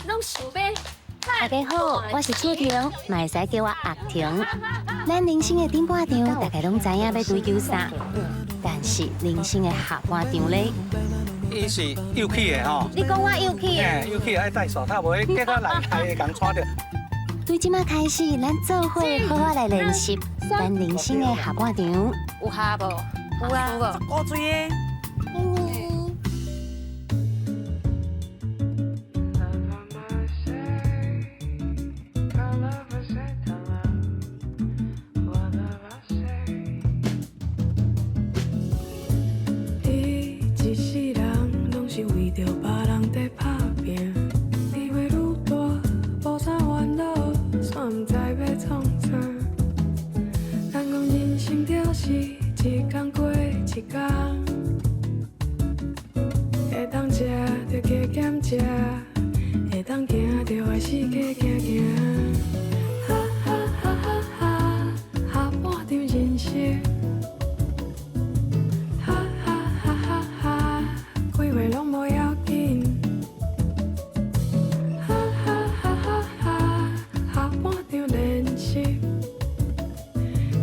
攏想欲。大家好，我是楚婷，嘛會使叫我阿婷。咱人生的頂半場，大概攏知影欲追求啥，但是人生的下半場咧，伊是幼齒的吼。你講我幼齒的？嘿，幼齒愛戴手套，無彼結果內內會共穿著。對這馬開始，咱做伙好好來練習咱人生的下半場。有下無？有啊。古錐的。你一世人攏是為著別人在打拼，機會愈大，無啥煩惱，煞毋知欲創啥。人講人生就是一工過一工，會當食就加減食，會當行就愛四界行行。哈哈哈哈哈，下半場人生。哈哈哈哈哈，幾歲攏無要緊。哈哈哈哈哈，下半場練習，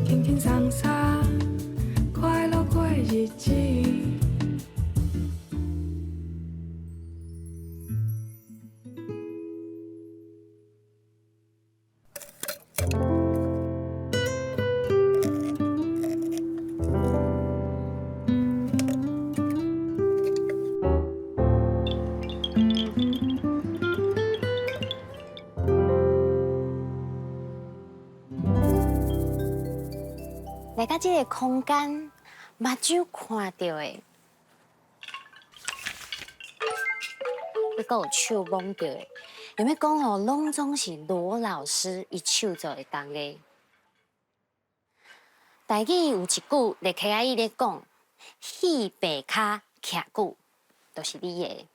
輕輕鬆鬆，快樂過日子。來到這個空間，目睭看著的，閣有手摸著的，有欲講吼，攏總是羅老師伊手做的工藝。台語有一句咧，客仔語咧講，戲白跤徛久，就是你的。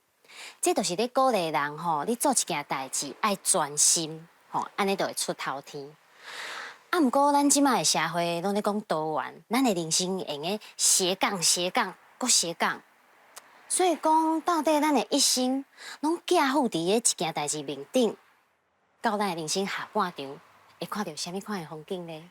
這就是咧鼓勵人吼，你做一件代誌愛專心，吼，按呢就會出頭天。啊，毋過咱這馬的社會攏咧講多元，咱的人生會用得斜槓、斜槓、閣斜槓。所以講，到底咱的一生攏寄付佇咧一件代誌面頂，到咱的人生下半場會看著啥物款的風景呢？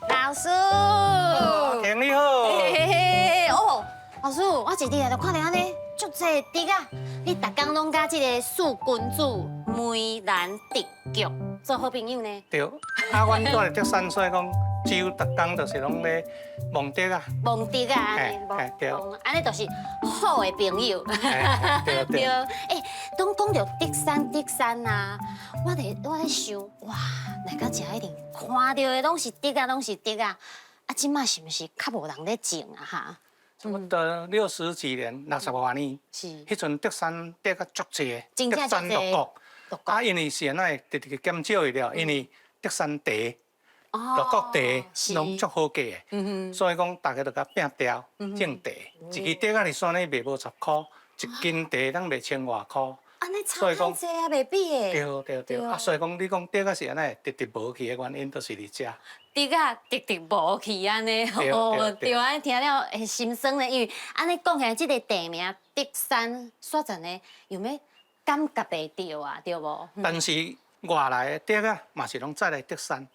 老師，阿婷你好。嘿嘿哦，老師，我一入來就看著按呢，足濟竹仔，你逐工攏佮這个四君子梅蘭竹菊做好朋友呢？對，啊，阮住佇竹山，所以講只有逐工就是攏咧摸竹仔。摸竹仔，按呢，對，按呢就是好的朋友。對對。欸，當講著竹山竹山啊，我咧想，哇，來到遮一定看著的攏是竹仔，攏是竹仔。啊，這馬是毋是較無人咧種啊？哈？差不多六十幾年，六十外年。是。彼陣竹山竹仔足濟，竹山六國。啊，因為是按怎會直直減少去了？因為竹山茶、六國茶攏足好價的，所以講大家就共拼調種茶。一支竹仔佇山裡賣無十箍，一斤茶通賣千外箍。按呢差遮濟啊，袂比的。對對對，啊，所以講你講竹仔是按怎會直直無去的原因，就是佇遮。竹仔直直無去按呢，哦，對啊，聽了會心酸咧，因為按呢講起來，這个地名竹山所在呢，有欲感覺袂著啊，對無？但是外來的竹仔嘛是攏載來竹山，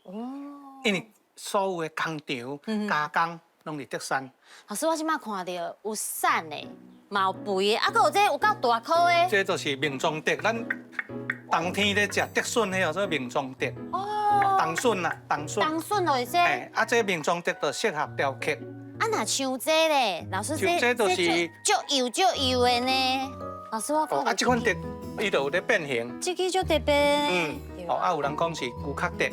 因為所有的工廠加工攏佇竹山。老師，我這馬看著有瘦的，嘛有肥的，啊，閣有這有夠大顆的。這就是明裝竹，咱冬天咧食竹筍，彼叫做明裝竹。哦。冬筍啊，冬筍。冬筍就是這。嘿，啊，這明裝竹就適合雕刻。啊，若像這咧，老師這這就是足幼足幼的呢。老師，我哦，啊，這款竹伊就有咧變形。這支足特別。嗯。哦，啊，有人講是龜殼竹，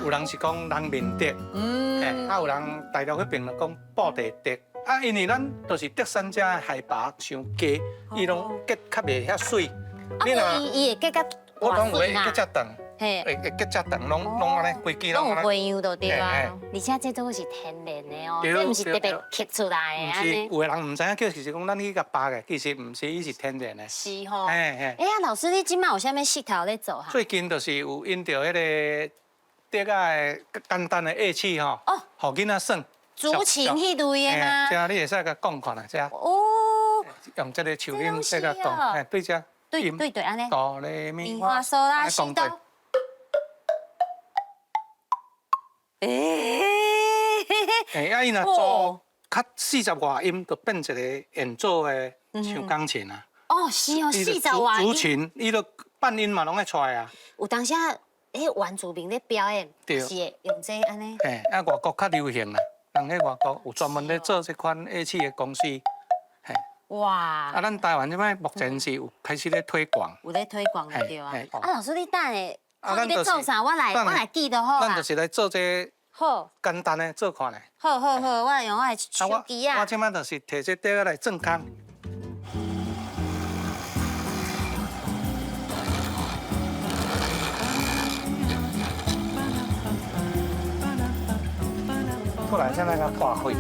有人是講人面竹。嗯。啊，有人大陸彼邊就講布袋竹。啊，因為咱就是竹山遮海拔傷低，伊攏結較袂遐媠。你若伊會結較我講有會結遮長，會結遮長，攏攏按呢，規支攏按呢。攏有花樣就對啊。而且這都是天然的哦，這毋是特別刻出來的。毋是，有的人毋知影，叫其實講咱去共扒的，其實毋是，伊是天然的。是吼。嘿嘿。欸啊，老師，你這馬有啥物穡頭咧做哈？最近就是有因著彼个笛仔的簡單的樂器吼，予囡仔耍。竹琴彼類的嗎？這你會使共講看啦，這。哦。用這個手音這個講，嘿，對這。對對對，按呢。哆來咪發嗦啦西哆。欸。欸，啊，伊若做較四十外音，就變一個演奏的像鋼琴啊。哦，是哦，四十外音。竹琴，伊就半音嘛，攏會出來啊。有當時啊，彼原住民咧表演，是會用這按呢。嘿，啊，外國較流行啦，人咧外國有專門咧做這款樂器的公司。嘿。哇！啊，咱台灣這擺目前是有開始咧推廣。有咧推廣對啊。啊，老師你等下，看你欲做啥，我來記就好啦。咱就是來做這好簡單的做看咧。好好好，我來用我的手機啊。我這擺就是提這笛仔來鑽空。過來，先來共破開。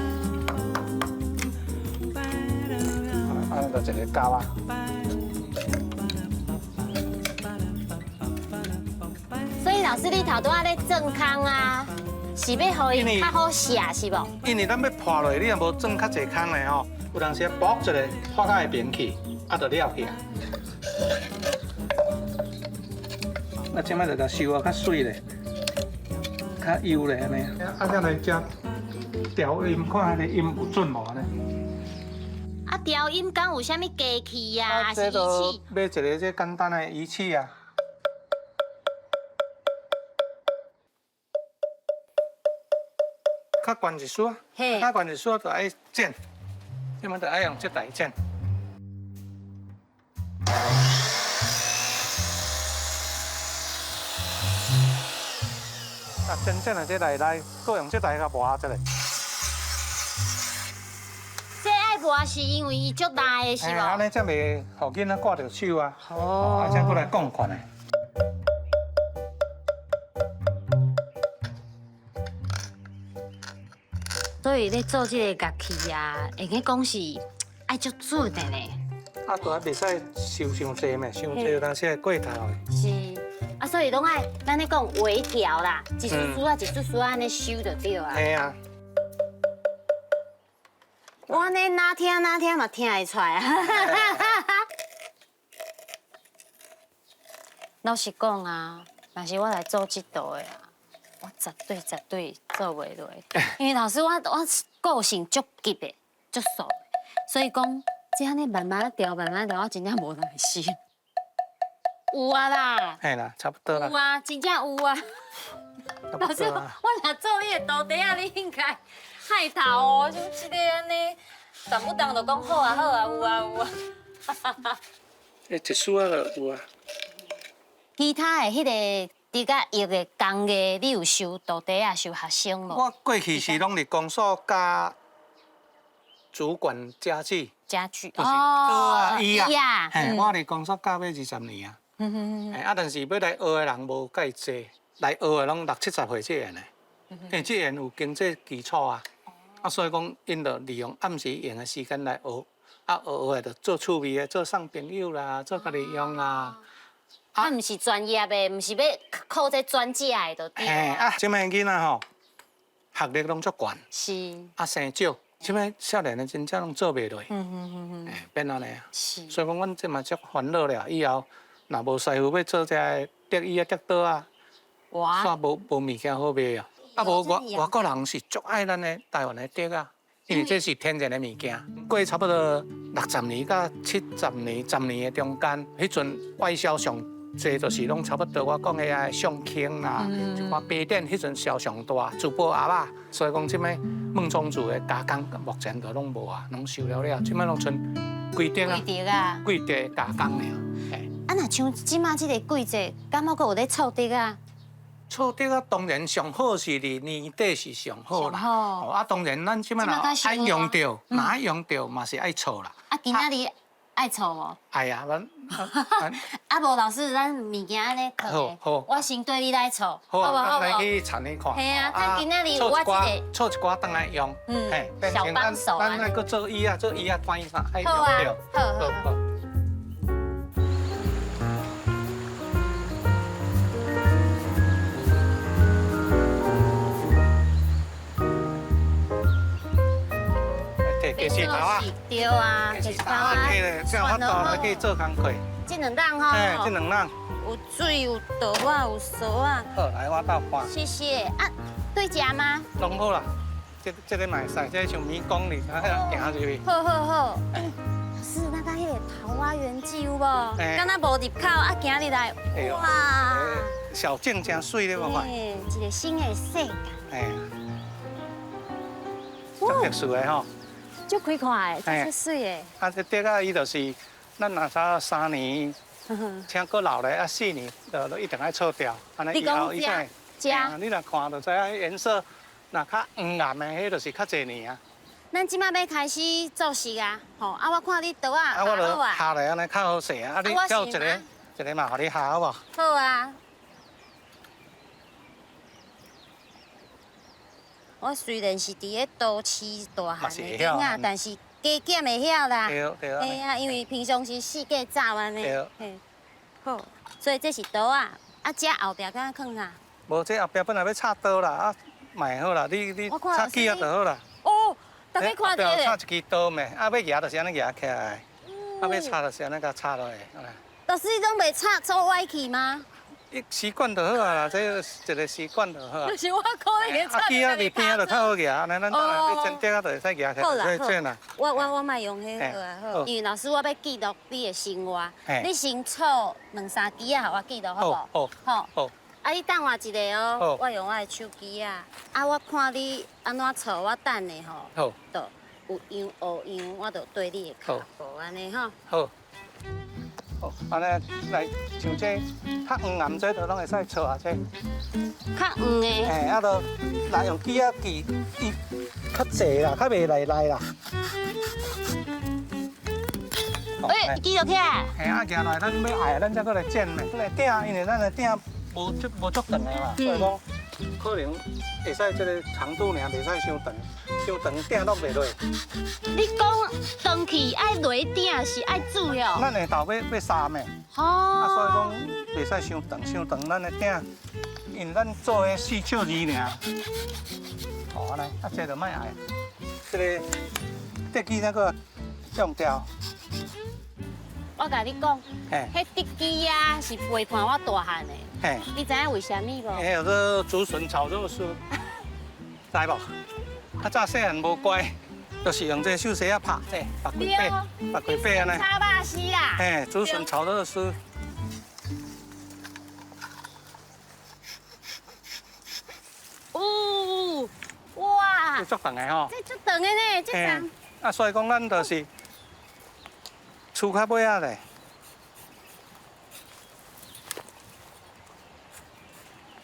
按呢就一个膠啊。所以老師，你頭拄仔咧鑽空啊，是欲予伊較好寫是無？因為咱欲破落，你若無鑽較濟空咧吼，有當時啊薄一下破到下邊去，啊就了去啊。啊，這擺就共收啊較媠咧，較幼咧按呢。啊，再來遮調音，看彼个音有準無按呢？啊，調音敢有啥物機器啊？還是儀器？買一个這簡單的儀器啊。較懸一絲啊，較懸一絲就愛剪，這擺就愛用這台剪。啊，真正的這內內，閣用這台共磨一下。這愛磨是因為伊足大的是無？按呢才袂予囡仔掛著手啊。哦。啊，才閣來講看咧。所以咧做這个樂器啊，會用講是愛足準的呢。啊，都還袂使收傷濟咩？傷濟有當時會過頭的。是，啊，所以攏愛咱咧講微調啦，一絲絲啊，一絲絲按呢收就對啊。嘿啊。我按呢哪聽哪聽嘛聽會出來啊。老實講啊，若是我來做這道的啊，我絕對絕對做袂落，因為老師我個性足急的，足速的，所以講這按呢慢慢調，慢慢調，我真正無耐心。有啊啦，嘿啦，差不多啦。有啊，真正有啊。老師，我若做你的徒弟啊，你應該害頭哦，像這个按呢，動不動就講好啊好啊，有啊有啊。欸，一絲仔就有啊。其他的彼个笛仔樂的工藝，你有收徒弟啊，收學生無？我過去是攏佇公所教主管家具。家具就是桌啊椅啊，嘿，我佇公所教欲20年啊。啊，但是欲來學的人無介濟，來學的攏六七十歲這樣的，因為這樣有經濟基礎啊，啊，所以講𪜶就利用暗時閒的時間來學，啊，學學的就做趣味的，做送朋友啦，做家己用啦。啊，毋是專業的，毋是欲靠這專家的就對。嘿，啊，這擺囡仔吼，學歷攏足懸，是，啊，生少，這擺少年的真正攏做袂落，變按呢啊。是。所以講，阮這嘛足煩惱了，以後若無師傅欲做這个竹椅仔、竹桌仔，煞無物件好賣啊。啊，無外國人是足愛咱的台灣的竹仔，因為這是天然的物件。過差不多60年到70年、10年的中間，彼陣外銷上濟就是攏差不多我講的遐相輕啦，一寡白電彼陣銷上大，珠寶盒仔，所以講這擺木種子的加工目前就攏無啊，攏收了了，這擺攏賰規竹啊，桂竹啊，桂竹加工爾。啊，若像這擺這个季節，敢猶閣有咧湊竹仔？錯竹仔當然上好是佇年底是上好啦。哦，啊，當然咱這擺若愛用著，若愛用著嘛是愛錯啦。啊，今仔日愛錯無？愛啊，咱。啊，無老師，咱物件按呢囥，好，我先綴你來錯，好啊，來去田裡看。嘿啊，咱今仔日我這个錯一寡轉來用，嗯，小幫手咱愛閣做椅仔，做椅仔轉啥愛用著。好好好。头啊，對啊，鸡翅头啊，摕咧，才有法度來去做工課。這兩籠吼，嘿，這兩籠。有水，有豆仔，有趖仔。好，來我鬥看。謝謝。啊，對食嗎？攏好啦，這個嘛會使，這個像迷宮裡，啊，行入去。好好好。老師，咱剛彼个桃花源記有無？敢若無入口，啊，行入來，哇！小徑真媠，你無看？一個新的世界。嘿。足特殊的吼。足開闊的，足媠的。啊，這竹仔伊就是，咱若啥三年，請閣老咧，啊四年就一定愛鋤掉，按呢以後伊才會。你若看就知影，顏色若較黃暗的，彼就是較濟年啊。咱這馬欲開始做事啊，吼！啊，我看你刀仔啊，我就下來按呢較好勢啊。啊，你叫一个一个嘛，予你下好無？好啊。我雖然是佇咧都市大漢的囡仔，但是加減會曉啦。對對。嘿啊，因為平常時四界走按呢。對。嘿，好，所以這是刀仔，啊，這後壁敢囥啥？無，這後壁本來欲插刀啦，啊，嘛會好啦，你插機仔就好啦。哦，大家看著。插一支刀咩？啊，欲蜈就是按呢蜈起來，啊，欲插就是按呢共插落來。老師，你攏袂插做歪去嗎？伊習慣就好啊啦，這一個習慣就好啊。就是我可能啊，機仔佇邊仔就較好蜈，按呢咱等下煎竹仔就會使蜈起來，所以這啦。我莫用彼个啊，好。因為老師，我欲記錄你的生活，你先搓兩三支仔，予我記錄好無？好。好。好。啊，你等我一下哦，我用我的手機仔。啊，我看你按怎搓，我等下吼。好。就有樣學樣，我就對你的跤步按呢吼。好。好，按呢來，像這較黃暗這就攏會使搓啊這。較黃的。嘿，啊，就來用機仔記，伊較濟啦，較袂內內啦。欸，記落起來。嘿，啊，行來，咱欲愛，咱才閣來剪咧。咱的鼎，因為咱的鼎無足無足長的嘛，所以講可能會使這个長度爾，袂使傷長，傷長鼎落袂落。你講長去愛落鼎是愛煮哟？咱下晝欲煠的。哦。啊，所以講袂使傷長，傷長咱的鼎，因為咱做的四尺二爾。好，按呢，啊，這就莫愛。這个竹枝那个用掉。我共你講，彼竹枝仔是陪伴我大漢的。你知影為啥物無？彼叫做竹筍炒肉絲，知無？較早細漢無乖，就是用這个手勢仔拍，這白桂白，白桂白按呢。炒肉絲啦。嘿，竹筍炒肉絲。哦，哇！這足長的吼。這足長的呢，這長。啊，所以講咱就是厝較尾仔咧。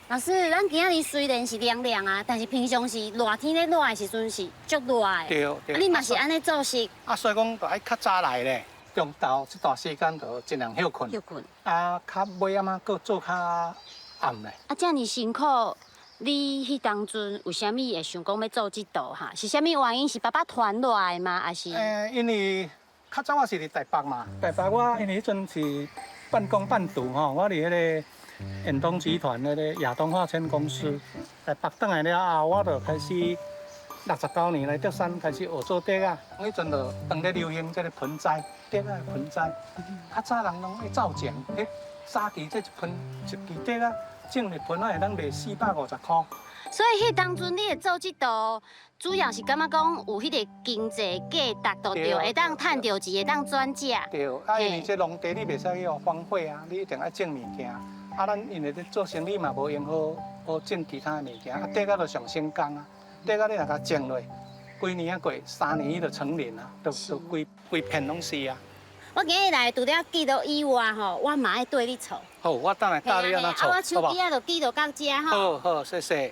老師，咱今仔日雖然是涼涼啊，但是平常時熱天咧熱的時陣是足熱的。對對。啊，你嘛是按呢做事？啊，所以講就愛較早來咧，中晝這段時間就盡量歇睏。歇睏。啊，較尾仔嘛，閣做較暗咧。啊，遮爾辛苦，你彼當陣為啥物會想講欲做這道哈？是啥物原因？是爸爸傳落來的嗎？還是？因為較早我是佇台北嘛，台北我因為彼陣是半工半讀吼，我佇彼个遠東集團彼个亞東化纖公司，台北轉來了後，我就開始69年來竹山開始學做竹仔。彼陣就當咧流行這个盆栽，竹仔盆栽。較早人攏愛走前，彼早期這一盆一支竹仔種一盆仔會當賣450箍。所以彼當陣你會做這道，主要是感覺講有彼个經濟價值就對，會當趁著錢，會當轉食。對，啊，因為這農地你袂使去予荒廢啊，你一定愛種物件。啊，咱因為咧做生意嘛，無閒好好種其他的物件。啊，竹仔就上省工啊，竹仔你若共種落，幾年仔過，3年伊就成林啊，就規規片攏是啊。我今日來除了記錄以外吼，我嘛愛對你搓。好，我等下教你按怎搓，啊，我手機仔就記錄到這吼。好好，謝謝。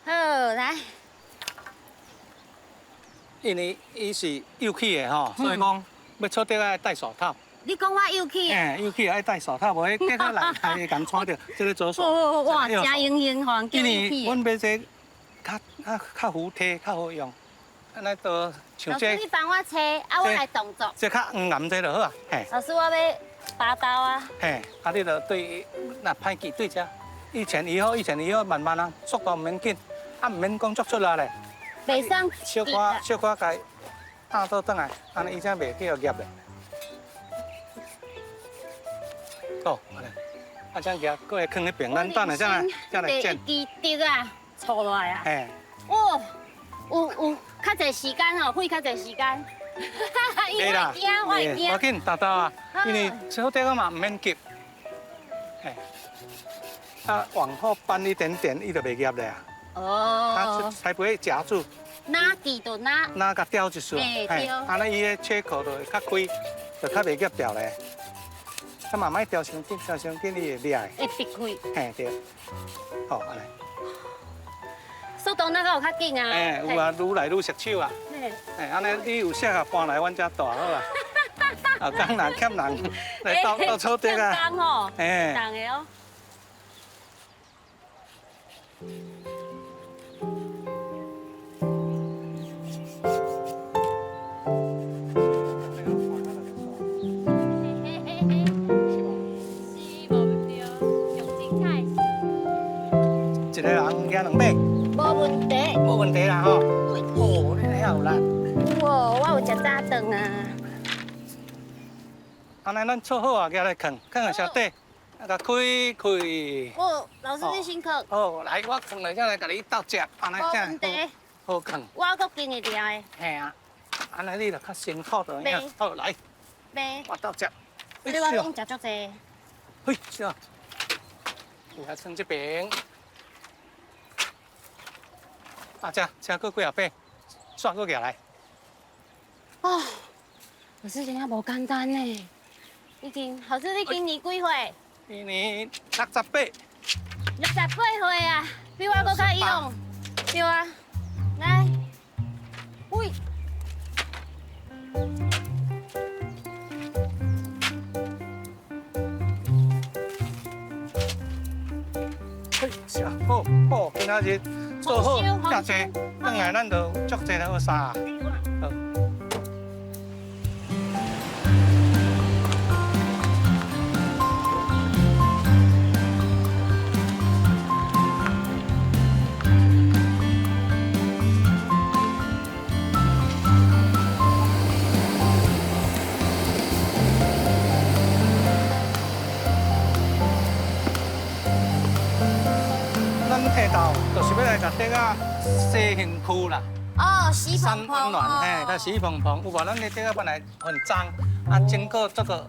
好，來。因為伊是幼齒的吼，所以講欲搓竹仔愛戴手套。你講我幼齒？嘿，幼齒愛戴手套，無彼竹仔內內會共穿著。這个左手。哇，真英英吼，因為阮買這較較較服帖，較好用。按呢都像這。老師，你幫我切，啊，我來動作。這較黃岩這就好啊，嘿。老師，我欲拔刀啊。嘿，啊，你就對，若歹記對這，一前一後，一前一後，慢慢啊，速度毋免緊，啊，毋免講足出力咧。袂使。小可小可共压倒转来，按呢伊才袂去予夹咧。好，按呢，啊，这夹，阁会囥彼边，咱等下才来，才来剪。第一支竹仔错落来啊！嘿。哦，有较济时间吼，费较济时间。因为我会惊，我会惊。无紧，豆豆啊，因为小竹仔嘛毋免急。嘿。啊，往后扳一点点，伊就袂夹咧啊。哦。它才不会夹住。哪记就哪。哪共吊一束。嘿，对。按呢伊的切口就会较开，就较袂夹掉咧。啊，慢慢调伤紧，调伤紧，你会裂。会裂开。嘿，对。好，按呢。速度哪个有较紧啊？哎，有啊，愈来愈熟手啊。嘿，按呢你有适合搬来阮遮住好啊。后工若欠人来斗斗草地啊。重吼。哎。重的哦。一个人举两把，无问题，无问题啦吼。哦，你遐有力。有哦，我有食早顿啊。按呢，咱做好啊，举来囥，囥佇箫底，啊，共开开。哦，老师你先囥。好，来，我囥落才来共你斗食，按呢才好囥。我阁经会牢的。嘿啊，按呢你就较辛苦就影。好，来。我斗食。你我拢食足济。嘿，是啊。有遐囥这边。啊，这车阁几啊摆，煞阁举来。哦，老师真正无简单呢。已经，老师你今年几岁？今年68。68岁啊，比我阁较勇。对啊，来，喂。嘿，是啊，好，好，今仔日做好遮济，转来咱就足济来学啥。好。咱下昼就是欲来共竹仔洗身躯啦。哦，洗蓬蓬。三温暖，嘿，佮洗蓬蓬。有无？咱的竹仔本来很脏，啊，经过这个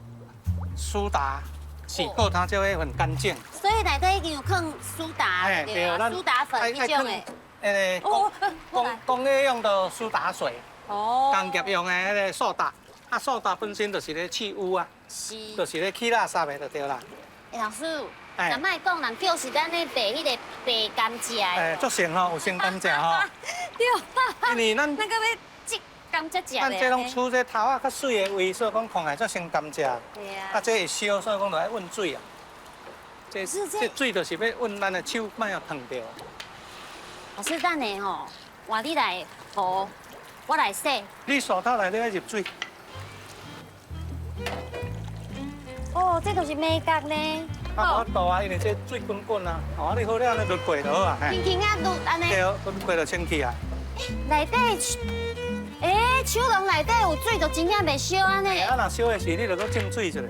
苏打洗过，它就会很干净。所以内底已经有放苏打，对啊，苏打粉彼种的。工业用的苏打水。哦。工业用的彼个苏打，啊，苏打本身就是咧去污啊，是，就是咧去垃圾的就对啦。欸，老师。那莫讲，人就是咱咧白彼个白甘蔗的。欸，足成吼，有生甘蔗吼。对。因为咱那个欲摘甘蔗食。咱这拢取这头仔较媠的位，所以讲看起来足生甘蔗。对啊。啊，这会烧，所以讲就爱汶水啊。这这水就是欲汶咱的手，莫予烫著。老师，等下吼，换你来扶，我来洗。你梳头内底爱入水。哦，这就是美角呢。啊，无法度啊，因为这水滚滚啊，哦，你好了，按呢滤过就好啊。轻轻啊滤，按呢。对，滤过就清气啊。内底，欸，手笼内底有水，就真正袂烧按呢。啊，若烧的时，你就阁浸水一下，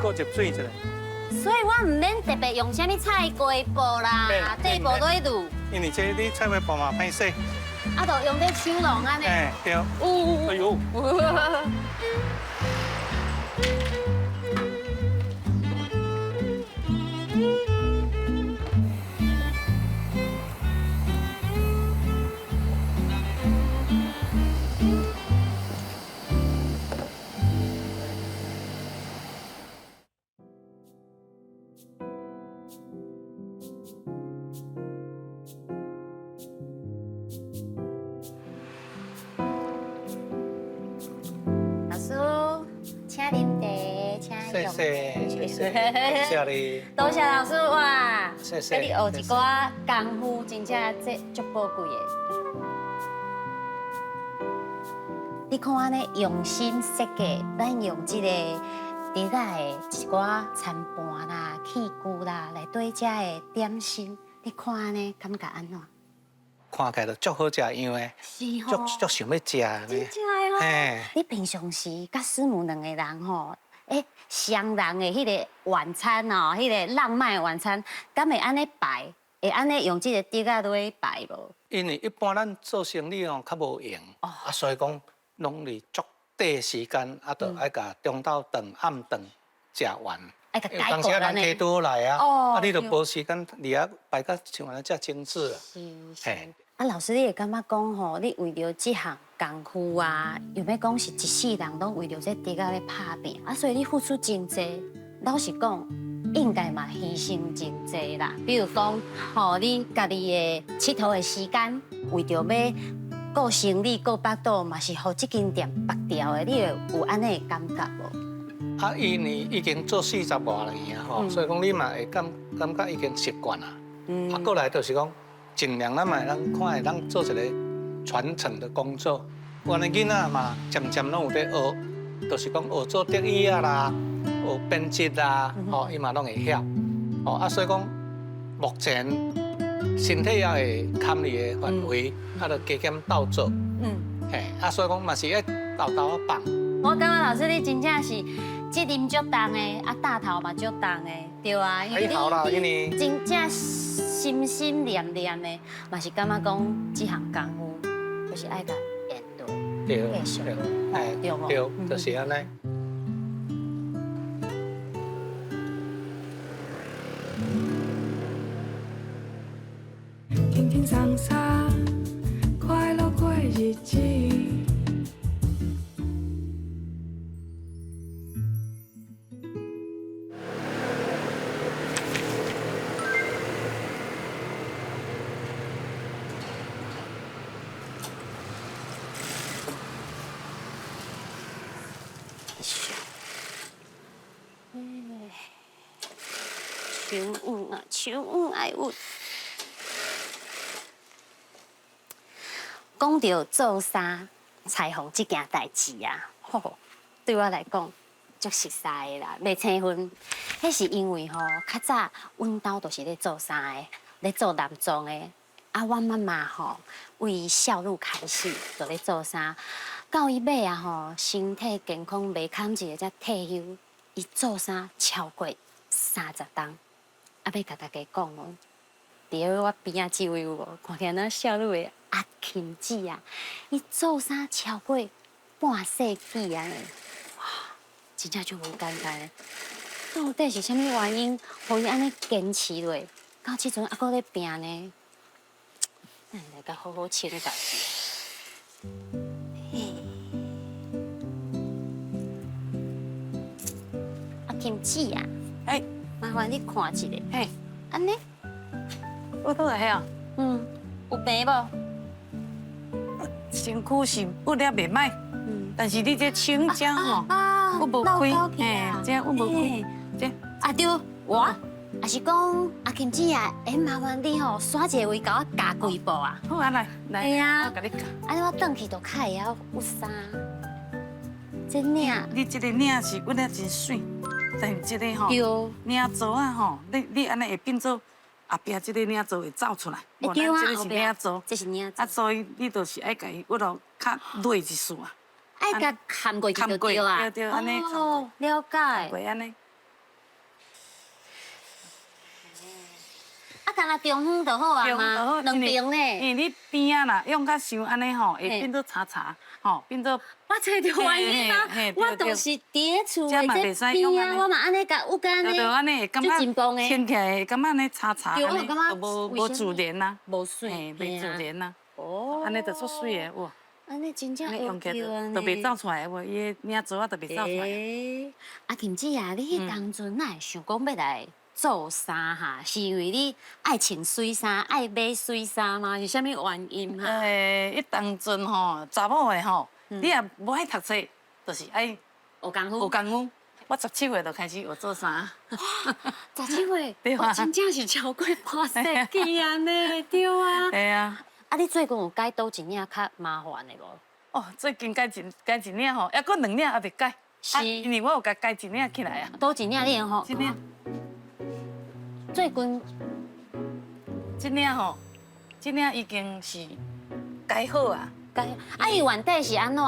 阁入水一下。所以我毋免特别用啥物菜瓜布啦、底布落去滤。因为这你菜瓜布嘛歹洗。啊，就用这手笼按呢。欸，对。哎呦。老师，请啉茶，请谢谢，谢谢，谢谢你。多谢老师哇，谢谢。佮你学一寡功夫，真正这足宝贵的。你看按呢用心设计，咱用这个竹仔的一寡餐盘啦、器具啦，来缀遮的点心，你看按呢感觉按怎？看起来就足好食样的，是吼，足足想欲食的。真正的。哦。你平常時佮師母兩個人吼，欸，雙人的彼个晚餐哦，彼个浪漫的晚餐，敢會按呢擺？會按呢用這个竹仔落去擺無？因為一般咱做生理吼較無閒，啊，所以講攏是足短時間，啊，就愛共中晝頓、暗頓食完。愛共有當時啊，人客拄好來啊，啊，你就無時間佇遐擺甲像按呢遮精緻啊。是是。啊，老師，你會感覺講吼，你為著這項功夫啊，又欲講是一世人攏為著這竹仔咧拍拚，啊，所以你付出真濟。老實講，應該嘛犧牲真濟啦。比如講，吼，你家己的𨑨迌的時間，為著欲顧生理、顧腹肚，嘛是予這間店縛掉的，你會有按呢的感覺無？啊，因為已經做四十外年啊，吼，所以講你嘛會感覺已經習慣啦。啊，過來就是講，盡量咱嘛會當看會當做一個傳承的工作。阮的囡仔嘛，漸漸攏有咧學，就是講學做竹椅仔啦，學編織啦，吼，伊嘛攏會曉。哦，啊，所以講目前身體也會堪你的範圍，啊，就加減鬥做。嘿，啊，所以講嘛是愛沓沓仔放。我感覺老師你真正是責任足重的，啊，擔頭嘛足重的，對啊，因為你真正心心念念的，嘛是感覺講這項功夫就是愛共延落，對，繼續，對，對，就是按呢。輕輕鬆鬆，快樂過日子。手軟啊，手軟愛穩。講到做衫、裁縫這件代誌啊，吼，對我來講足熟似的啦，袂青分。彼是因為吼，較早阮兜都是咧做衫的，咧做男裝的。啊，阮媽媽吼，為少女開始就咧做衫，到伊尾啊吼，身體健康袂堪一下才退休。伊做衫超過30冬。啊，欲共大家講哦，佇咧我邊仔這位有無？看起來若少女的阿琴姊啊，伊做衫超過半世紀啊！哇，真正足無簡單的。到底是啥物原因，予伊按呢堅持落，到這陣猶閣咧拚呢？咱來共好好請教。阿琴姊啊，哎，麻煩你看一下。嘿，按呢？我倒來啊。嗯，有病無？身軀是有了袂歹，但是你這穿這吼，我無開，嘿，這我無開，這啊對，我，也是講阿琴姊啊，會麻煩你吼，徙一个位共我加幾步啊。好啊，來來，嘿啊，我共你教。按呢我轉去就較會曉焐衫。這領，你這个領是焐了真媠，但是這个吼，領座啊吼，你按呢會變做後壁這个領座會走出來。對啊，這个是領座，這是領座。啊，所以你就是愛共伊焐落較落一絲啊。愛共冚過去就對啊。對對，按呢。哦，了解。過按呢。啊，干焦中央就好啊嘛，兩邊呢。因為你邊仔啦，用較傷按呢吼，會變做柴柴，吼，變做。我揣著原因啊，我就是佇咧厝的這邊仔，我嘛按呢共焐甲按呢，就真棒的。穿起來會感覺按呢柴柴，對，我感覺無自然啊，無媠，袂自然啊。哦。按呢就出媠的有。按呢真正用起來就袂走出來，無伊的領座仔就袂走出來。阿琴姊啊，你彼當陣哪會想講欲來做衫哈？是因為你愛穿媠衫，愛買媠衫嗎？是啥物原因哈？彼當陣吼，查某的吼，你若無愛讀冊，就是愛學功夫。學功夫。我17歲就開始學做衫。 17歲，對啊，真正是超過半世紀按呢，對啊。對啊。啊，你最近有改佗一領較麻煩的無？哦，最近改一領吼，猶閣兩領猶未改。是。因為我有共改一領起來啊。佗一領你吼？這領。最近，這領吼，這領已經是改好啊。改啊，伊原底是按怎？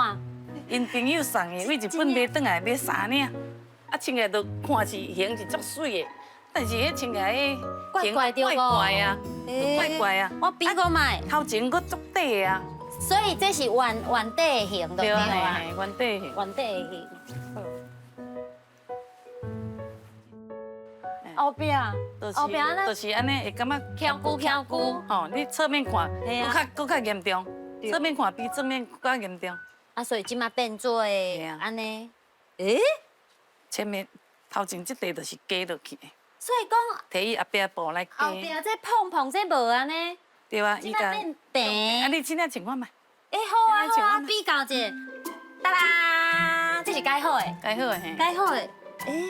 𪜶朋友送的，为日本买转来买三领，啊穿起来都看是型是足媠的，但是彼穿起来怪怪对怪怪啊，怪怪啊。我比过觅。头前阁足短的啊。所以这是原原底的型，对啊，原底型。原底的型。后壁，后壁就是按呢，会感觉翘骨翘骨。吼，你侧面看，阁较严重。侧面看比正面阁较严重。啊，所以这马变做的按呢？欸？前面头前这块就是加落去的。所以讲，提伊后壁布来加。后壁这碰碰这无按呢？对啊，这马变平。啊，你这领穿看觅。欸，好啊好啊，比较者，哒啦，这是改好的。改好的嘿。改好的。欸，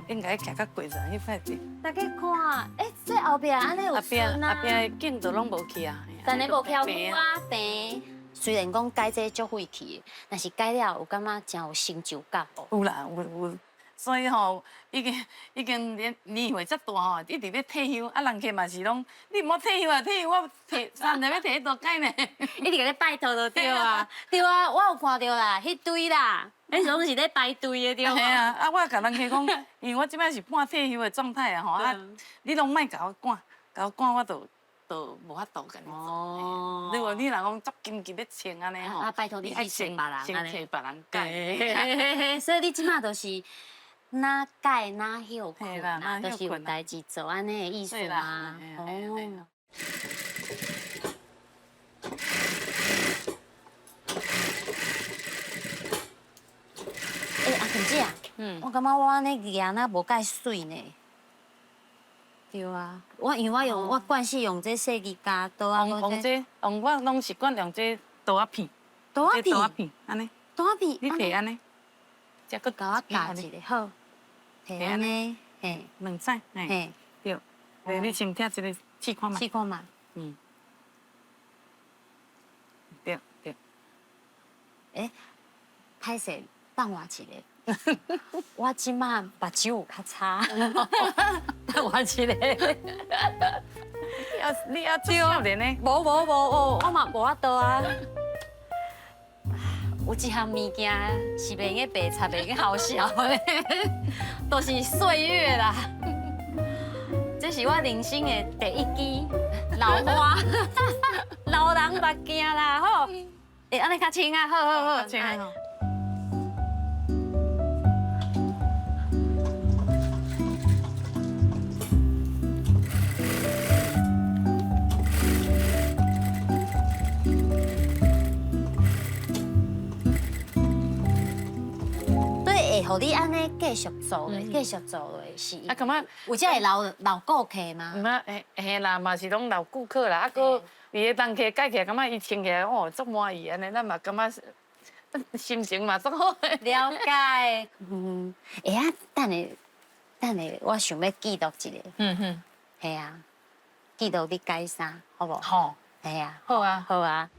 应该徛较过阵，彼摆伫。大家看，欸，这后壁按呢有顺啊。后壁的颈都拢无去啊。但是无翘骨啊，平。虽然讲改这足费气的，但是改了有感觉真有成就感无？有啦，有。所以吼，已经年岁遮大吼，一直欲退休，啊，人客嘛是拢，你毋好退休啊，退休我提三日欲提去倒改呢？一直共你拜托就对啊，对啊，我有看著啦，彼堆啦，彼拢是咧排队的对。嘿啊，啊，我共人客讲，因为我这摆是半退休的状态啊吼，啊，你拢莫共我赶，共我赶我就无法度共你做。哦。如果你若讲足紧急欲穿按呢吼，啊，拜托你去先别人，先替别人改。所以你这马就是哪改哪歇睏啦，就是有代志做按呢的意思吗？哦。欸，阿琴姐啊，我感觉我按呢举若无介媠呢。对啊，我因为我用我惯势用这细支胶刀啊，用这，用我拢习惯用这刀仔片。刀仔片。刀仔片，按呢。刀仔片。你提按呢？这阁共我夹一个好，提按呢，嘿，两指，嘿，对。你先拆这个试看觅。试看觅。嗯。对对。欸，歹势，等我一下。我这马目睭有较差，等我一下。你犹足少年呢？无无无哦，我嘛无法度啊。有一项物件是袂用白插，袂用好笑的，都是岁月啦。这是我人生的第一支老花，老人目镜啦，吼。欸，按呢较清啊，好好好。较清啊。予你按呢继续做落，继续做落是。啊，感觉有遮会老老顾客吗？毋啊，嘿嘿啦，嘛是拢老顾客啦。啊，阁伊个人客改起来，感觉伊穿起来哦，足满意按呢，咱嘛感觉心情嘛足好。了解。嗯，欸啊，等下，等下，我想欲记录一下。嗯哼。嘿啊，记录你改衫，好无？好。嘿啊。好啊。好啊。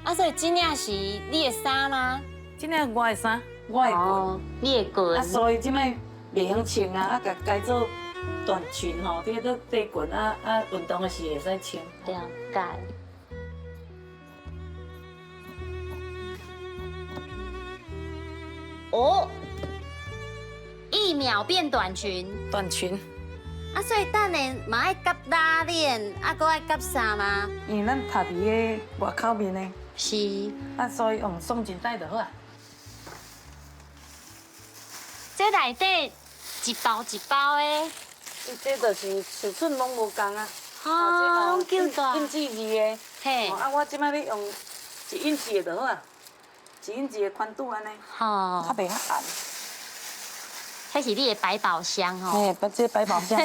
啊，所以这领是你的衫吗？这领我的衫，我的裙。你的裙。啊，所以这摆袂晓穿啊，啊，共改做短裙吼，这个短裙啊啊，运动的时会使穿。了解。哦，一秒变短裙。短裙。啊，所以等下嘛爱夹拉链，啊，阁爱夹啥吗？因为咱读伫个外口面的。是。啊，所以用松紧带就好啊。这内底一包一包的。这就是尺寸拢无仝啊。哦，拢够大。印制2的。嘿。啊，我这摆欲用1英尺的就好啊，1英尺的宽度按呢。吼。较袂遐暗。这是你的百宝箱哦。嘿，这百宝箱，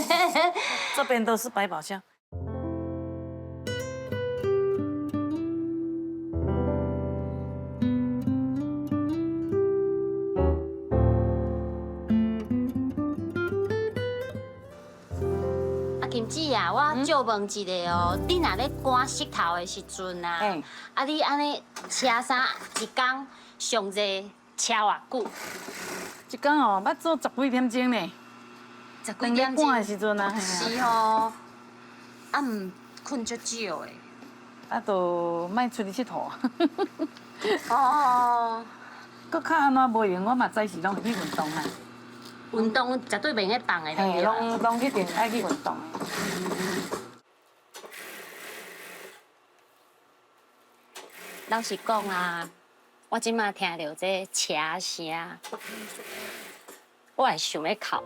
这边都是百宝箱。啊，琴姊啊，我借问一下哦，你若咧赶石头的时阵啊，啊，你按呢车衫一工上济车偌久？一工哦，捌做10几点钟呢。十幾當咧點鐘趕的時陣啊，是吼，啊毋睏足少的。啊，就莫出去𨑨迌。哦。閣較按怎無閒，我嘛早時攏會去運動啊。運動絕對袂用放的。嘿，攏一定愛去運動。老實講啊，我這馬聽著這車聲，我會想欲哭。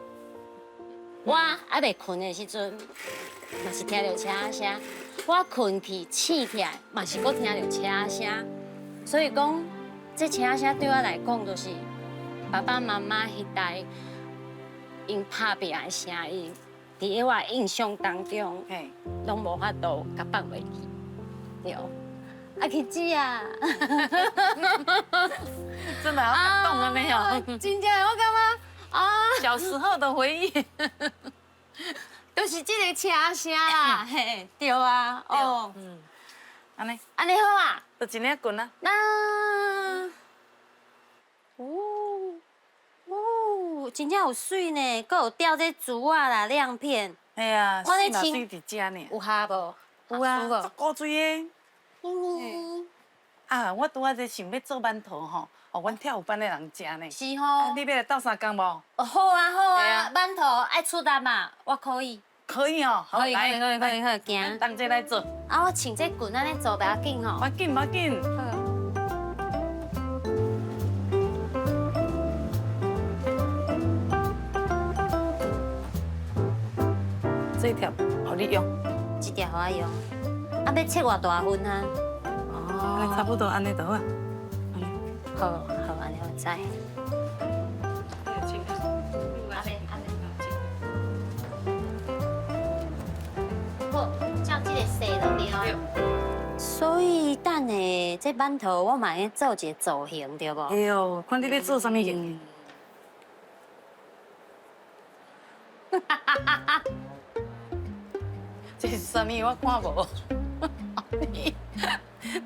我猶未睏的時陣，嘛是聽著車聲；我睏去醒起來，嘛是閣聽著車聲。所以講，這車聲對我來講，就是爸爸媽媽彼代𪜶拍拚的聲音，佇我的印象當中，攏無法度共放袂記。對。阿琪姊啊，真的好感動啊！沒有，真正我感覺啊，小時候的回憶，就是這个車聲啦，嘿，對啊，哦，按呢，按呢好啊，就一領棍啊。那，哦，哦，真正有媠呢，閣有吊這珠仔啦，亮片。嘿啊，我咧穿媠佇遮呢。有合無？有啊，足古錐的。啊，我拄仔這想欲做饅頭吼，予阮跳舞班的人食呢。是吼。你欲來鬥相共無？哦，好啊，好啊，饅頭愛出力嘛，我可以。可以哦，可以，可以，可以，可以，可以，行。同齊來做。啊，我穿這裙按呢做袂要緊吼。無要緊，無要緊。這條予你用。這條予我用。啊，欲切偌大份啊？哦，差不多按呢就好啊。好，好，按呢我知。好，照這个勢就對啊。所以等下這饅頭我嘛會做一个造型，對無？對哦，看你咧做啥物型。這是啥物？我看無。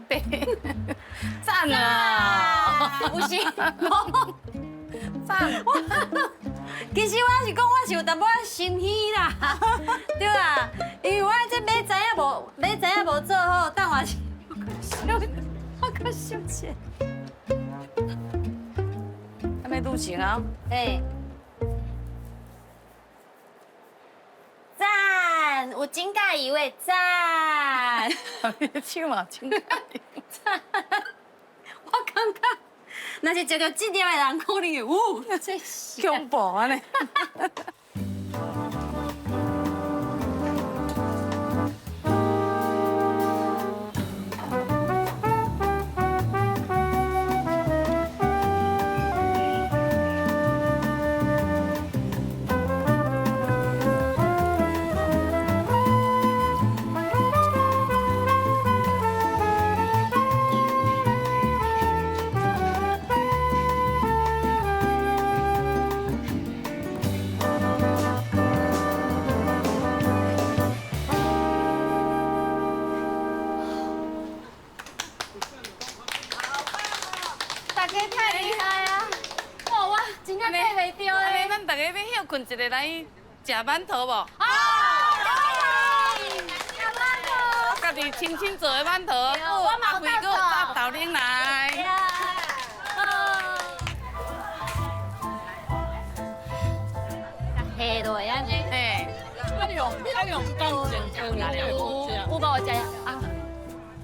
對，讚啊！有是，讚。其實我是講，我是有淡薄仔心虛啦，對啦，因為我這馬仔仔無馬仔仔無做好，等我是我閣收錢。按呢愈成啊？嘿。讚，有真佮意的讚。手嘛真佮意。讚，我感覺，若是食著這粒的人，可能會有，這是恐怖按呢。大家太厲害啊！哇，我真正對袂著咧。咱大家欲歇睏一下來食饅頭無？好，食饅頭。我家己親親做的饅頭，我嘛有阿輝閣炸豆奶來。下落按呢。嘿。愛用乾淨有有無食啊？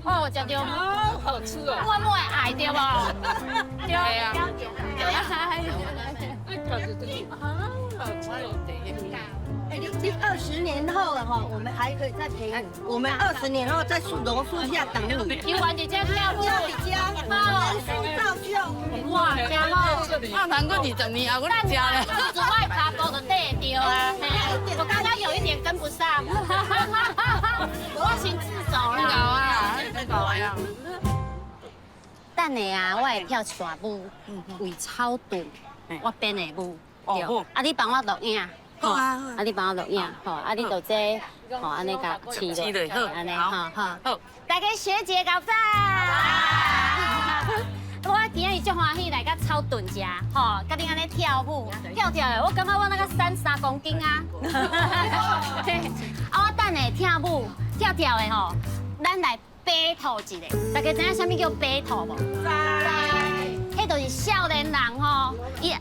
我有食著。好好吃哦。我莫會愛對無？對啊。對啊。好吃哦。哎，你20年後了哈，我們還可以再陪你。我們20年後在樹榕樹下等你。有緣佇遮跳舞。家人樹造就。哇，真好。啊，通過20年後，我來食咧。我的跤步就綴會著啊。我剛剛有一點跟不上。我先自首啦。啊，夠啊。等下啊，我會跳一段舞，為草屯，我編的舞。對。啊，你幫我錄影。好啊，啊，你幫我錄影，吼，啊，你就這，吼，按呢共試落，按呢，吼，好。大家學姐𠢕讚。我今日足歡喜來佮草屯遮，吼，佮恁按呢跳舞，跳跳的，我感覺我那個3公斤啊。啊，我等下跳舞跳跳的吼，咱來 battle 一下，大家知影啥物叫 battle 無？知。彼就是少年人吼，伊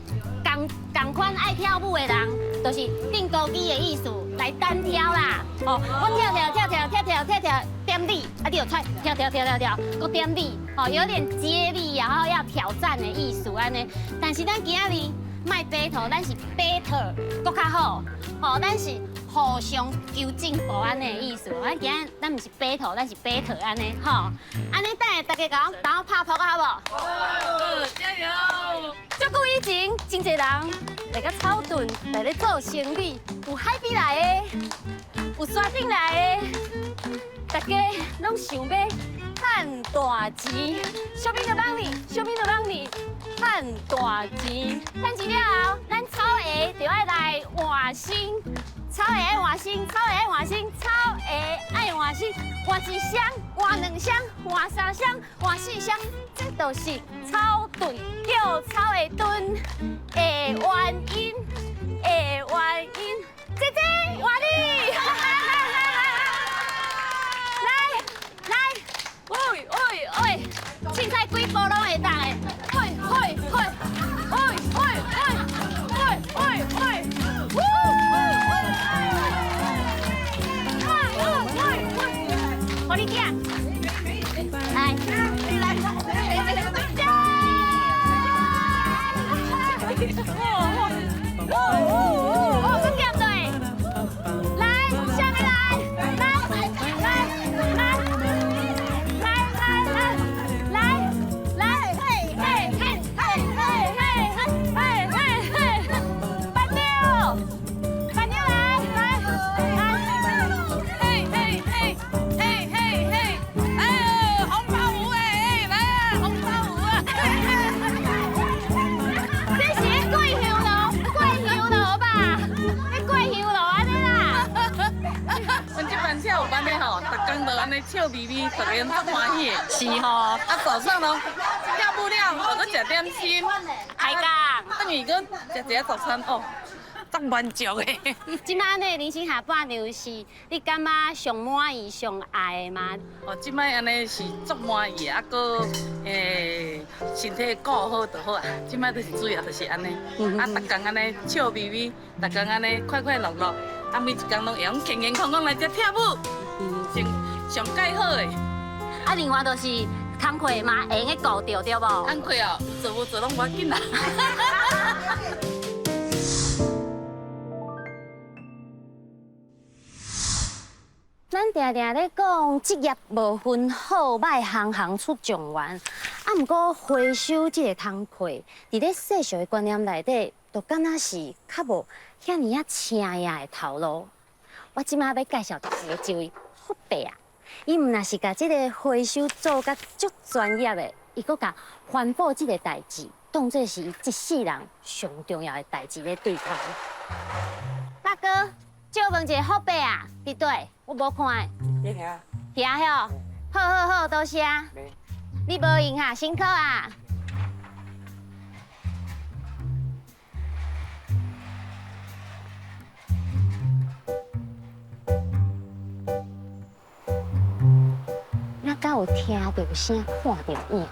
仝仝款愛跳舞的人，就是釘孤枝的意思，來單挑啦。哦，我跳跳跳跳跳跳跳跳點你，啊你就出跳跳跳跳跳，閣點你，哦，有點接力，然後要挑戰的意思按呢。但是咱今仔日莫 battle，咱是 better，閣較好，吼，咱是互相求進步按呢的意思。咱今仔咱毋是 battle，咱是 better 按呢，吼。按呢等下大家共我拍噗仔好無？好，加油！足久以前，真濟人來佮草屯來咧做生意，有海邊來的，有山頂來的，大家攏想欲趁大錢，小兵就幫你，小兵就幫你，趁大錢。趁錢了後，咱草鞋就愛來換新，草鞋愛換新，草鞋愛換新，草鞋愛換新，換一雙，換兩雙，換三雙，換四雙，這就是草屯叫草鞋屯的原因，的原因。姐姐，換你，來來，喂喂喂，凊彩幾步攏會當的，喂喂喂，喂喂喂，喂喂喂，喂喂喂，予你行，來，來，哦哦哦，這鹹對，來，下面來，來，來，來，來，來，來，來，嘿，嘿，嘿，嘿，嘿，嘿，嘿，嘿，班妞，班妞來，來，來，嘿嘿嘿，嘿嘿嘿，哎呦，紅包舞哎，來啊，紅包舞啊！這是咧過香爐，過香爐吧？咧過香爐按呢啦。阮這班跳舞班的吼，逐工都按呢笑眯眯，逐家攏足歡喜的。是吼，啊，早上攏跳舞了，閣食點心，開講。轉去閣食一下早餐哦，足滿足的。這擺按呢人生下半場是，你感覺上滿意、上愛的嗎？哦，這擺按呢是足滿意的，啊，閣身體顧好就好啊。這擺就是主要就是按呢，啊，逐工按呢笑眯眯，逐工按呢快快樂樂，啊，每一工攏會用健健康康來遮跳舞，上上蓋好的。啊，另外就是工課嘛會用得顧著對無？工課哦，做無做攏無要緊啦。咱定定咧講職業無分好歹，行行出狀元。啊，毋過回收這个工課，佇咧世俗的觀念內底，就敢若是較無遐爾仔請呀的頭路。我這擺欲介紹一个這位福伯啊，伊毋若是共這个回收做甲足專業的，伊閣共環保這个代誌當做是伊一世人上重要的代誌咧對待。大哥，借問一下福伯啊，佇佗？我無看。佇遐。佇遐吼，好好好，多謝。你無閒哈，辛苦啊。咱敢有聽著聲，看著影？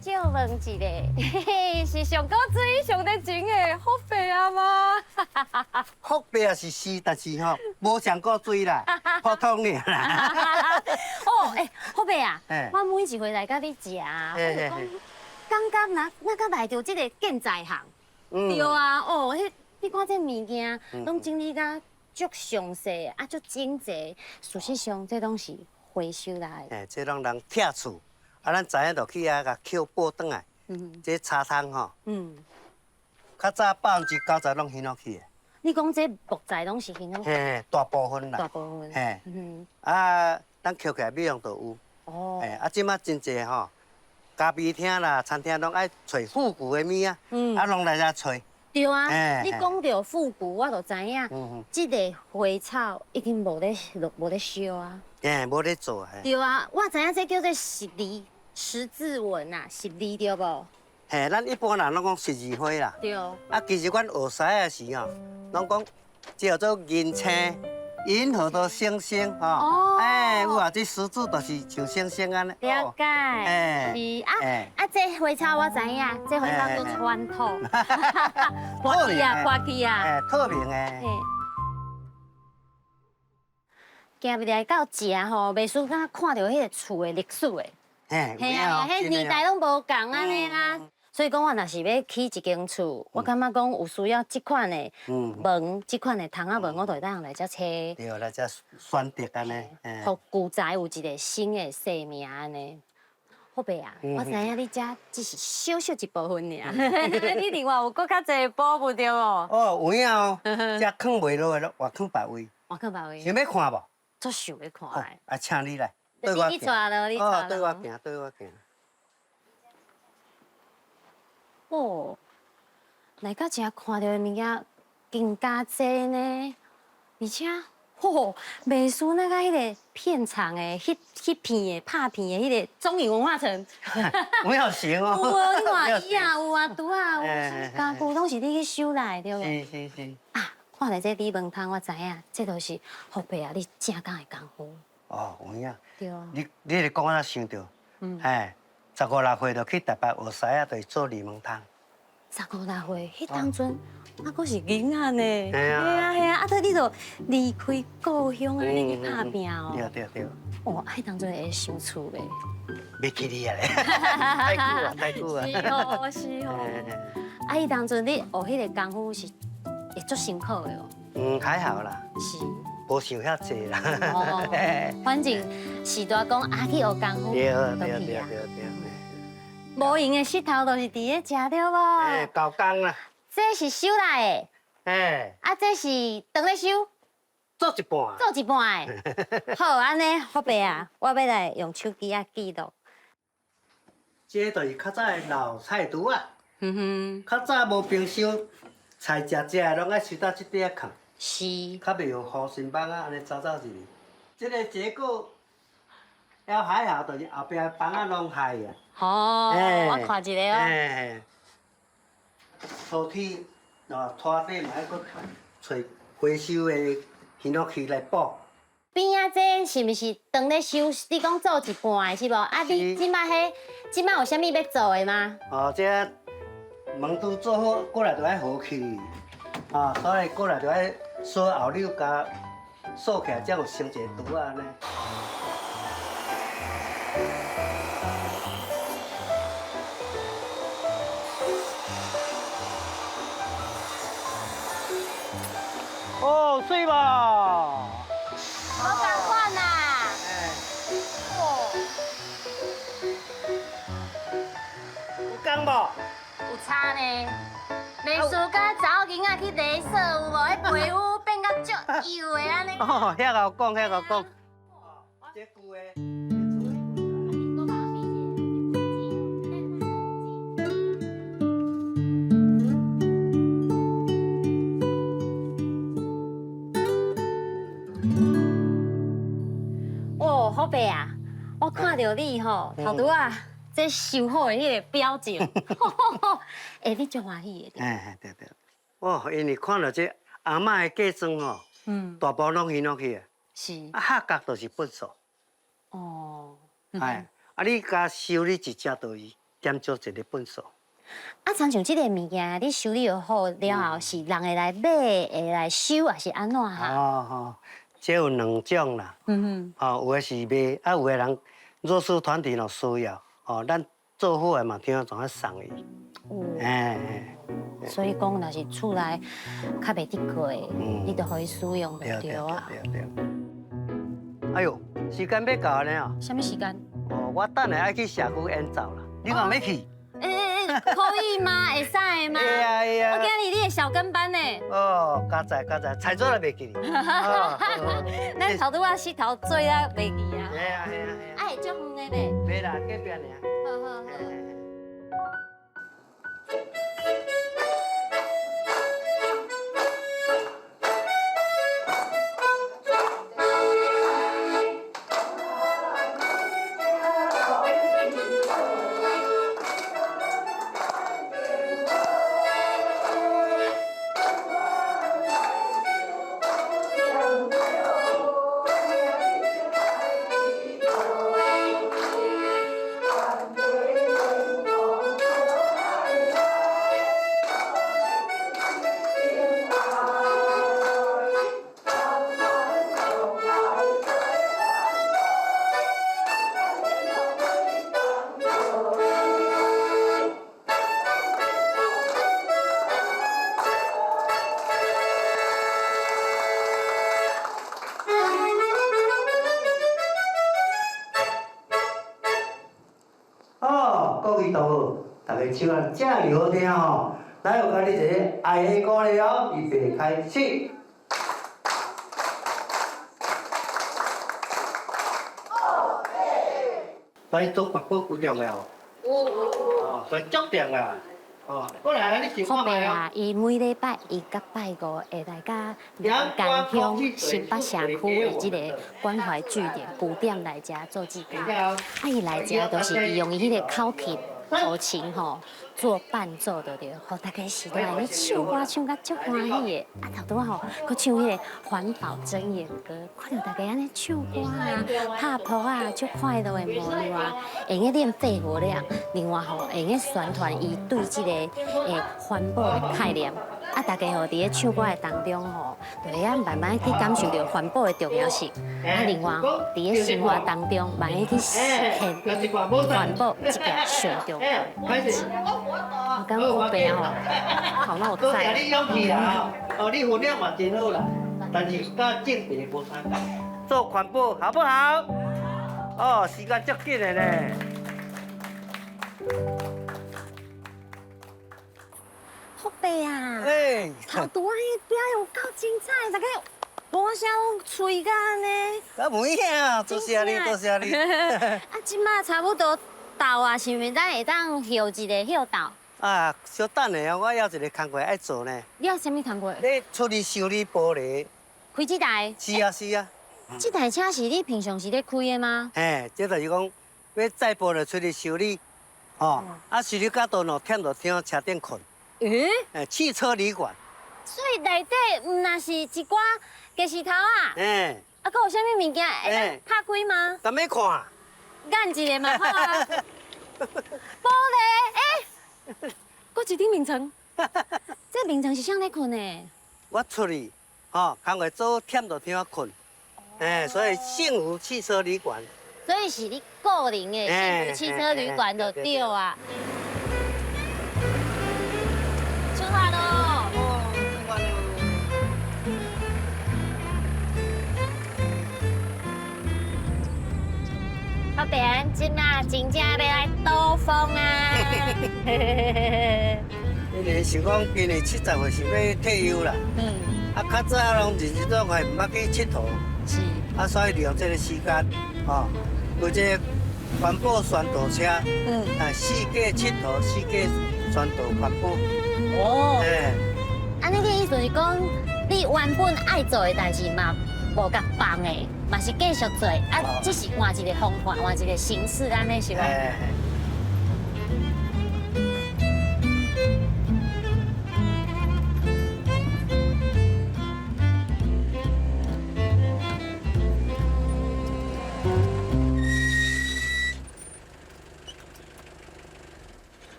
借問一下，嘿嘿，是上古水、上熱情的福伯啊嗎？福伯也是是，但是吼無上古水啦，普通爾啦。哦，欸，福伯啊，我每一回來佮你食，我就講，感覺若若佮來著這个建材行，對啊，哦，彼你看這物件，攏整理甲足詳細，啊足整齊，事實上這攏是回收來的。欸，這攏人拆厝，啊，咱知影就去遐共捡報轉來。這茶湯吼，較早90%攏彼落去的。你講這木材攏是彼落？嘿，大部分啦。大部分。嘿，啊，咱捡起來美容就有。哦。嘿，啊，這擺真濟吼，咖啡廳啦、餐廳攏愛揣復古的物仔，啊，攏來遮揣。對啊，你講著復古，我就知影，這个花草已經無咧落，無咧燒啊。嘿，無咧做啊。對啊，我知影這叫做十字十字紋啊，十字對無？嘿，咱一般人攏講十字花啦。對。啊，其實阮學師仔時吼，攏講這叫做銀星，銀河的星星吼。哦。哎，有啊，這十字就是像星星按呢。了解。哎。是啊啊，這花草我知影，這花草做傳統。破去啊，破去啊。哎，透明的。行入來到食吼，袂輸敢看著彼个厝的歷史的。嘿啊，彼年代攏無仝按呢啦。所以講，我若是欲起一間厝，我感覺講有需要這款的門，這款的窗仔門，我就會當來遮揣。對，來遮選擇按呢。予舊宅有一個新的生命按呢。好伯啊，我知影你遮只是小小一部分爾，你另外有閣較濟寶物對無？哦，有影哦，遮囥袂落的，我囥別位。我囥別位。想欲看無？足想欲看的。啊，請你來，對我你帶囉，你帶囉。對我行，對我行。哦，來到遮看著的物件更加濟呢，而且，吼，袂輸那個彼个片場的、彼彼片的、拍片的彼个中影文化城。有影成哦。有哦，你看椅仔有啊，桌仔有，家具攏是你去收來的，對無？是是是。啊，看來這李文通，我知影，這都是福伯啊，你正港的功夫。哦，有影。對啊。你咧講，我才想著，嘿，十五六歲就去台北學師仔，就是做李文通。十五六歲，彼當陣啊，閣是囡仔呢。嘿啊。嘿啊嘿啊，啊，你就離開故鄉按呢去拍拚哦。對對對。哦，彼當陣會傷趣袂？袂記你啊咧，太久啊，太久啊。是哦是哦。啊，彼當陣你學彼個功夫是會足辛苦的哦。嗯，還好啦。是。無想遐濟啦。哦。反正時代講啊，去學功夫。對對對對對。無閒的穡頭就是佇咧食對無？哎，搞工啦。這是收來的。哎。啊，這是當咧收。做一半。做一半的。好，按呢，福伯啊，我欲來用手機仔記錄。這就是較早的老菜櫥仔。嗯哼。較早無冰箱，菜食食的攏愛收到這底仔囥。是。較袂有烏心枋仔按呢走走入去。這个結構也還好，就是後壁枋仔攏害啊。哦，我看一下哦。哎，粗鐵哦，拖底嘛愛閣揣回收的ヒノキ來補。邊仔這是毋是當咧收？你講做一半的是無？啊，你這擺彼這擺有啥物欲做的嗎？哦，這門拄做好，過來就愛合起，啊，所以過來就愛鎖後紐共鎖起來，才有成一个櫥仔按呢。哦，水無？無仝款啦。哦。有仝無？有差呢。袂输佮查某囡仔去镭射有無？彼皮膚變甲足幼的按呢。哦，遐𠢕講，遐𠢕講。這舊的。哦，福伯啊，我看著你吼，頭拄仔這收好的彼个表情，欸，你足歡喜的。哎，對對。哦，因為看著這阿嬤的嫁妝吼，大部分攏彼落去啊。是。啊，下角就是糞掃。哦。哎，啊，你共修理一隻，就是減少一個糞掃。啊，親像這个物件，你修理好了後，是人會來買，會來收，還是按怎哈？哦吼，這有兩種啦。嗯哼。哦，有的是賣，啊，有的人弱勢團體若需要，哦，咱做好的嘛，聽怎啊送伊。哦。哎。所以講，若是厝內較袂得過的，你就予伊使用就對啊。對對。哎喲，時間欲到呢哦。啥物時間？哦，我等下愛去社區演奏啦，你嘛欲去？欸，可以嗎？會使的嗎？會啊會啊。我今日你的小跟班呢。哦，加載加載，菜做也袂記。咱頭拄仔穡頭做啊袂記啊。會啊會啊會啊。啊，會足遠的袂？袂啦，隔壁爾。好好好。好，大家唱啊遮爾好聽吼，來，我共你一个愛的鼓勵哦，預備開始。來做環保有重要，有，哦，所以足重要。哦，過來，你福伯啊，伊每禮拜一佮拜五會來佮南竿鄉新北社區的這個關懷據點據點來遮做志工。啊，伊來遮都是伊用伊彼個口琴、胡琴吼做伴奏就對，予大家時來咧唱歌唱甲足歡喜的。啊，頭拄仔吼，閣唱彼個環保箴言歌，看著大家按呢唱歌啊、拍噗仔，足快樂的模樣啊，會用練肺活量，另外吼會用宣傳伊對這個環保的概念。啊，大家吼佇咧唱歌的當中吼，就會曉慢慢去感受著環保的重要性。啊，另外吼，佇咧生活當中，慢慢去實現環保這件上重要的事。我感覺福伯吼，頭腦有多謝在。你勇氣啦，哦，你分量嘛真好啦，但是佮種地無相仝。做環保好不好？哦，時間足緊的呢。福伯啊，欸，頭拄仔彼表演有夠精彩，大家無聲攏喙甲按呢。啊，無影啊，多謝你，多謝你。啊，這馬差不多到啊，是毋是咱會當歇一下歇鬥？啊，小等下哦，我還有一個工課愛做呢。你有啥物工課？咧出去修理玻璃。開這台？是啊，是啊。這台車是你平常時咧開的嗎？嘿，這就是講欲載玻璃出去修理，吼，啊，修理到倒忝著停車頂睏。欸？欸，汽車旅館。所以內底毋若是一寡雞舌頭啊？欸。啊，閣有啥物物件會當拍開嗎？敢欲看？按一下嘛好啊。玻璃，欸，閣一頂眠床。這眠床是啥咧睏的？我出去，吼，工課做忝就停睏。欸，所以幸福汽車旅館。所以是你個人的幸福汽車旅館就對啊。出發囉！出發囉！阿伯，咱這馬真正欲來兜風啊！因為想講今年70歲想欲退休啦。啊，較早攏認真做塊，毋捌去𨑨迌。是。啊，所以利用這個時間，吼，開這個環保宣導車，啊，四界𨑨迌，四界宣導環保。哦。欸。按呢，你意思是講，你原本愛做的代誌嘛，無共放的，嘛是繼續做，啊，只是換一個方法，換一個形式，按呢是無？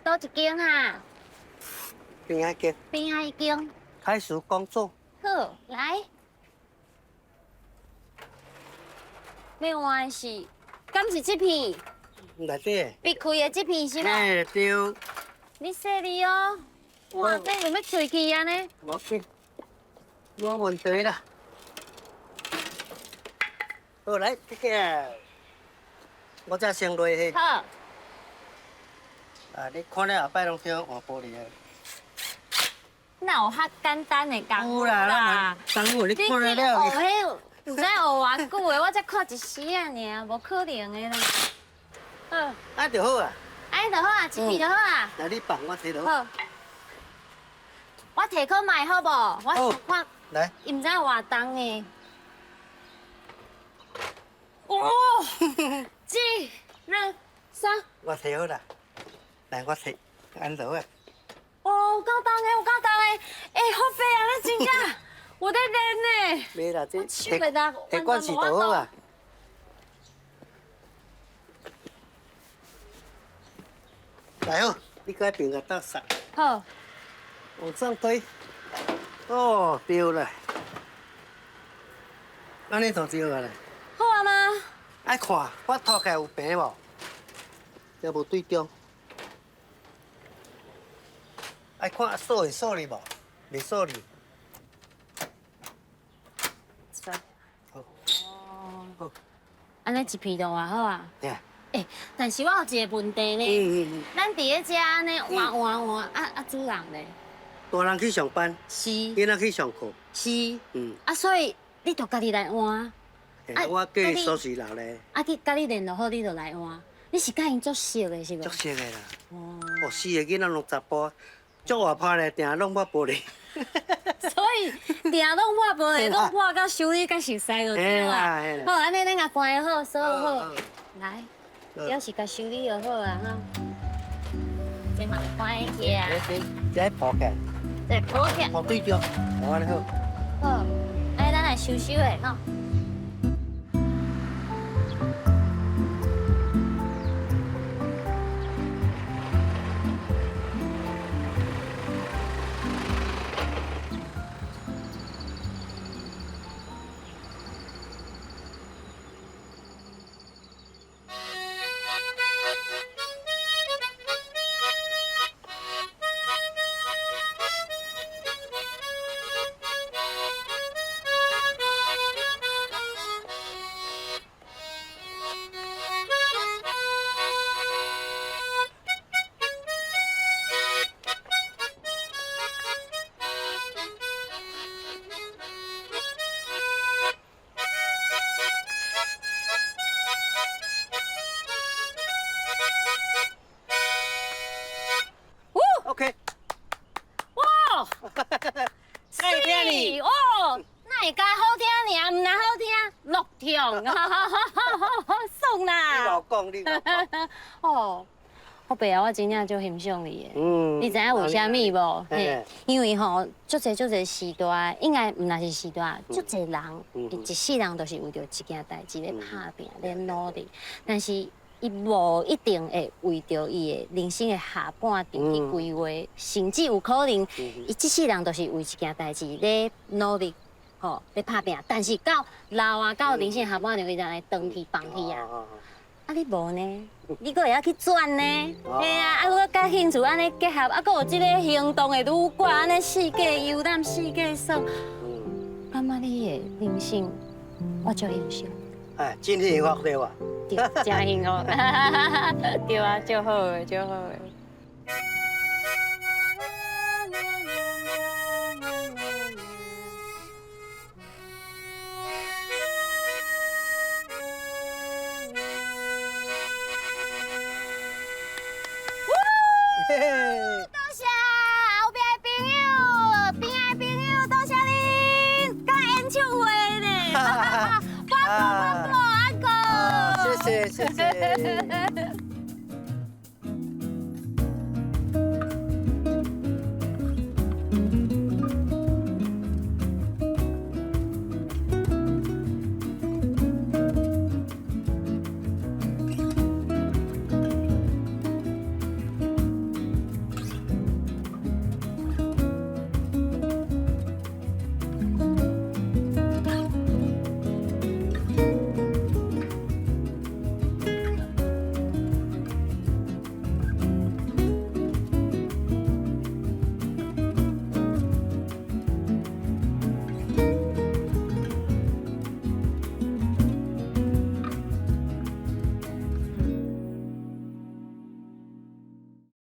佗一間啊？邊仔間。邊仔一間。開始工作。好，來。欲換是，敢是這片？內底。別開的這片是無？嘿，對。你細膩哦，哇，這有欲喙去按呢？無緊，無問題啦。好，來，這個，我才先落去。好。啊，你看了後擺攏叫換玻璃的。哪有較簡單的工有啦，咱功夫你看了了。你學彼，毋知學偌久的，我才看一時仔爾，無可能的啦。好。按就好啊。按就好啊，一片就好啊。來，你放我提落。好。我提看覓好無？我想看。來。伊毋知有偌重的。哦。一、二、三。我提好啦。來，我提，按落啊。哦，有夠重的，有夠重的，欸，福伯啊，你真正有咧練呢。袂啦，這手袂力，提關係就好啊。來好，你過來邊個搭捒。好。往上推。哦，對啦。按呢就對啊啦。好啊嗎？愛看，我拖起來有平無？這無對中。愛看鎖會鎖哩無？袂鎖哩。好。哦。按呢一片就偌好啊。對。欸，但是我有一个問題呢，咱佇咧遮按呢換換換，啊啊主人咧？大人去上班，囡仔去上課。是，啊，所以你就家己來換。啊，我叫伊鎖匙留咧。啊，去佮你聯絡好，你就來換。你是佮𪜶足熟的是無？足熟的啦。哦，四個囡仔攏查埔，足活潑咧，定攏破玻璃。所以定攏破玻璃，攏破到修理甲熟似就對啦。好，按呢咱共關好，鎖好，來，表示共修理就好啊，哈。這嘛關起來。這抱起來。這抱起來。抱對著，按呢好。好，哎，咱來收收的吼。 OK。哇！爱聽你哦，哪會加好聽爾，毋若好聽，落痛，爽啦！你老講，你老講。哦，我爸啊，我真正足欣賞你的。嗯。你知影為啥物無？嘿，因為吼，足濟足濟時代，應該毋若是時代，足濟人，伊一世人都是為著一件代誌咧拍拚、咧努力，但是。伊無一定會為著伊的人生的下半場去規劃，甚至有可能，伊這世人就是為一件代誌咧努力，吼咧拍拚。但是到老啊，到人生下半場，伊就來轉去放棄啊。啊，你無呢？你閣會曉去轉呢？嘿啊，啊，閣佮興趣按呢結合，啊，閣有這个行動的女歌，按呢四界遊覽，四界耍，感覺你的人生，我足欣賞。哎，真幸福對吧？對，真幸福。對啊，足好的，足好的。